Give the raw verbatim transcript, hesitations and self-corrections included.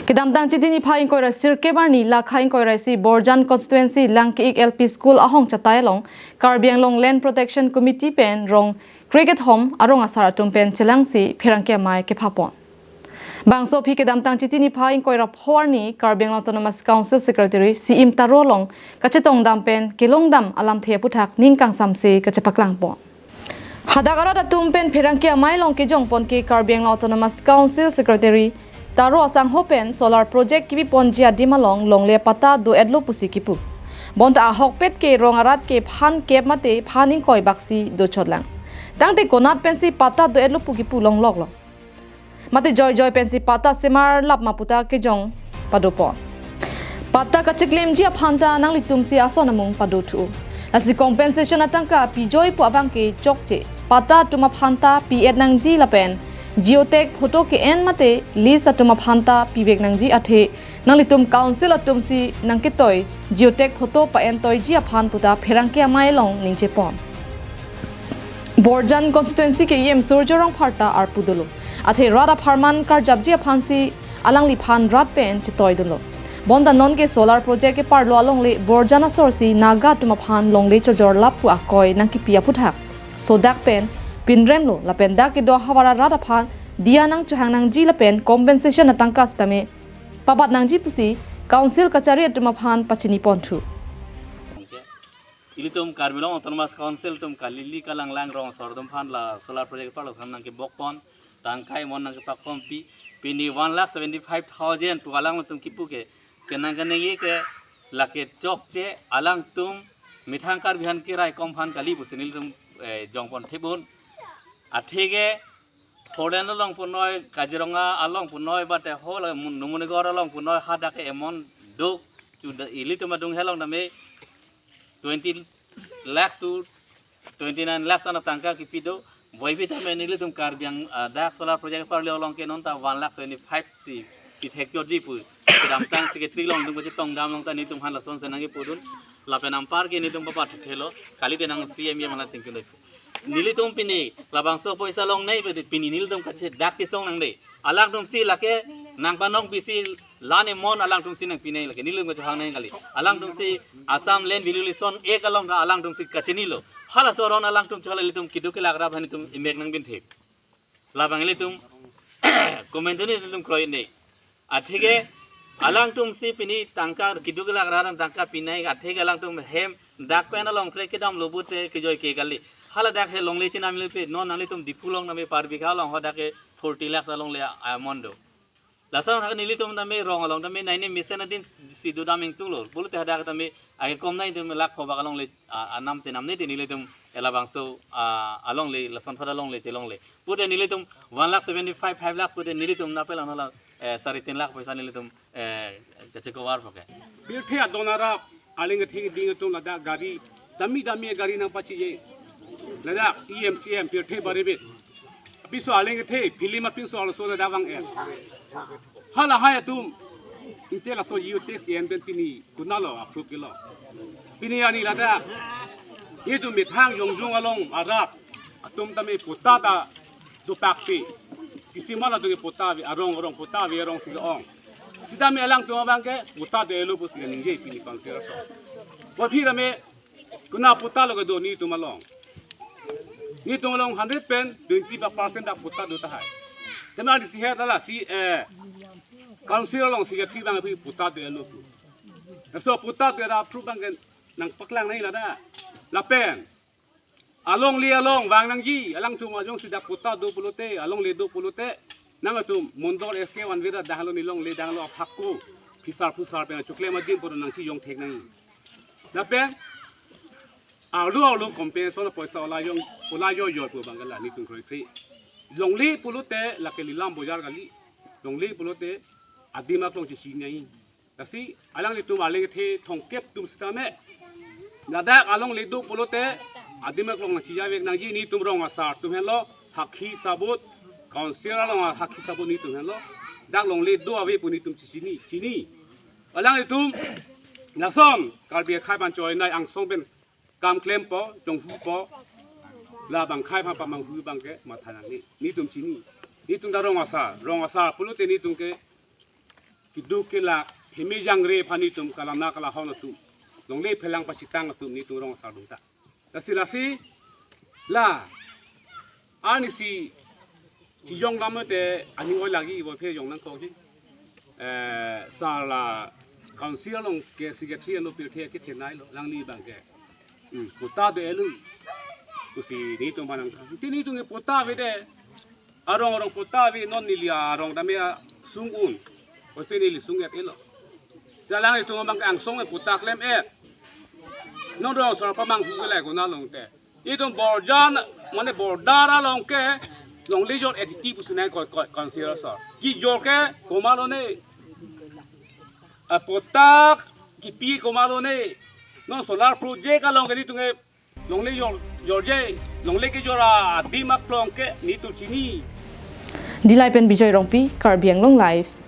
Kedamtang Chiti niphai ingkoi ra sirkep arni lakha ingkoi ra isi Borjan constituency Langki-ik L P School ahong chatai along Karbi Anglong Land Protection Committee pen rong krekethom arong asar atum pen chelangsi pherangke amei kephapon. Bangso aphi kedamtang Chiti niphai ingkoi ra pho arni Karbi Anglong Autonomous Council Secretary Siim Taro along kachetongdam pen kelongdam alamthe aphuthak ning kangsamse kachepaklangpon. Hadak arat atum pen pherangke amei along kejongpon ke Karbi Anglong Autonomous Council Secretary Taro asangho pen solar project kibiponji adim along longle patta do-etlo pusi kipu. Bonta ahokpet ke rong arat ke phan kep mate phan ingkoi baksi dochotlang. Tangte konat pensi patta do-etlo pu kipu longloklo. Mate joijoi pensi patta semar lap ma puta kejong padopon. Patta kacheklemji aphanta nanglitumsi ason amung padothu. Lasi compensation atangka pijoi pu abang ke chokche. Patta atum aphanta pi-et nangji lapen geotag photo ke-en mate lease atum aphanta pivek nangji athe nanglitum council atumsi nangketoi geotag photo pa-entoiji aphan puta pherangke amei along ningje pon. Borjan constituency ke E M Surjya Rongphar ta arpu dolo. Athe rat apharman karjapji aphansi alangliphan rat pen chetoidunlo. Bonta nonke solar project keparlo alongle Borjan asorsi Naga atum aphan longle chojor lap pu akoi nangkipi aphuthak sodak pen pinremlo lapen dak kedo ahavar arat aphan diya nangchohang nangji lapen compensation atangka sitame pabat nangji pusi council kachari atum aphan pachiniponthu. Ilitum Karbi Anglong Autonomous Council atum kalili kalanglang rong asor atum aphan la solar project parlo kram nangkebokpon, tangkai mon nangkepakpon pi, pini one lakh seventy five thousand pu alangtum kipu ke, kenang kenang ye ke lake chokche alangtum methang Karbi aphan kerai kom aphan kali pusi nelitum, eh, jongpon thebun. Atheke Foreign along punoi, Kaziranga along punoi, bate ho la Mun-, Numanigarh along punoi, hadak ke amount do, chuda ilitum adung helong tame twenty lakhs to twenty nine lakhs ana tangka kipi do. Boipi tame nelitum Karbi Ang-, ah, dak solar project parlo along ke non ta one lakh seventy five si kithekchotji pu. Kedamtang secretary along dung kachetongdam along ta nelitum aphan lasonsi nangkepudun. Lapen anpar ke nelitum papathelo. Kalite nang C M E mana chingkun do. Nelitum pini labangso poisa longnei pe pini nelitum kache dak kesong nangde. Alangtumsi lake nangpanong pisi lane mon alangtumsi nangpinei lake nelitum kachohang nang kali. Alangtumsi Assam Land Valuation Act along ta alangtumsi kachinilo. Halaso aron alangtum chola ilitum keduk kelak ra aphan itum imek nangbinthe. Labang ilitum komentuni ilitum kroine. Atheke alangtumsi pini tangka keduk kelak ra tangka pinei, atheke alangtum hem dak pen along kre kedamlo pute kejoi ke kali. Hala dak he longle chinam lepe non nanglitum Diphu along tame Paribikha along hadak ke forty lakhs alongle amount do. Lason hak nelitum tame rong along tame naine mesen adin si dodam ingtunglo. Pulote hadak tame akekom nai tame lakh phobak alongle, ah, anam chenamne te nelitum labangso, ah, alongle lason phada longle chelongle. Pute nelitum one lakh seventy five, five lakhs pute nelitum napel ano la, eh, sari tin lakh poisa nelitum, eh, kache cover poke. Pirthe adon arap, aling athe ding atum ladak gari, dami dami gari nangpachije. Ladak E M C M pirthe baribit. Apiso aling athe, film apiso also ladak vang-et. Halahai atum, inte laso U T S en pen pini, konatlo approve kelo. Pini ani ladak, itum methang jongjong along arat atum tame patta ta dopakpe. Kisimal atum ke patta ave, arong arong patta ave, arong si ke-ong. Sitame alangtum abang ke patta do-etlo pusi ningje pini council aso. Boipi tame konat patta lo kedo nelitum along. Nelitum along hundred pen twenty percent dak patta do tahai. Tame adi si het ala si, eh, council along secretary abang pi patta do-etlo pu. Laso patta do-et approve abang ke nangpaklang nai ladak. Lapen alongle along vang nangji, alangtum ajongsi dak patta do pulote, alongle do pulote, nangtum mondol S K one vera dahlo nilongle dahlo aphakko, phisar phusar pen choklem adim poro nangchijong thek nangji. Lapen arlo arlo compensation poisa ola jong, ola jo jo pu abang ke la nelitum kroikre. Longle pulote lake Lilam Bojar kali, longle pulote adim aklong chisi nai. Lasi alanglitum aling athe thomkep atum sitame ladak alongle do pulote adim aklong nangchijavek nangji, nelitum rong asar atum henlo, hakhi sabot, council along hakhi sabot nelitum henlo. Dak longle do ave pu nelitum chini, chini. Alanglitum lason Karbi akhai aphan choi nai angsong pen kam klempo, jonghupo, labang akhai aphan pamanghu abang ke matha nangne. Nelitum chini. Nelitum ta rong asar, rong asar pulote nelitum ke keduk kelak heme jangre aphan netum kalang na kalahon atum, longle phelang pachethang atum netum rong asar dun ta. Lasi lasi la arnisi chijong dam te aning oi lagi bo phe jong nangkok ji. Eh, sar la council along ke secretary ano pirthe kethenei lo, langli abang ke. Hmm, patta do-et lo pusi netum aphan nangthan. Te netum ke patta avedet, arong arong patta ave, non neli arong dam asung un. Oi pe neli sung-et-et lo. Jalang itum abang ke angsong e patta klem-et. Non rong asar pamanghu ke lai konat along te. Itum border, mane border along ke longle jor-et titi pusi nang ko, ko, council asar. Kejor ke komat lone? A, patta kipi komat lone? Non solar project along ke netum ke longle jor, jorje, longle kejor adim aklong ke netum chini. Dillai pen Bijoy Rongpi, Karbi Anglong Live.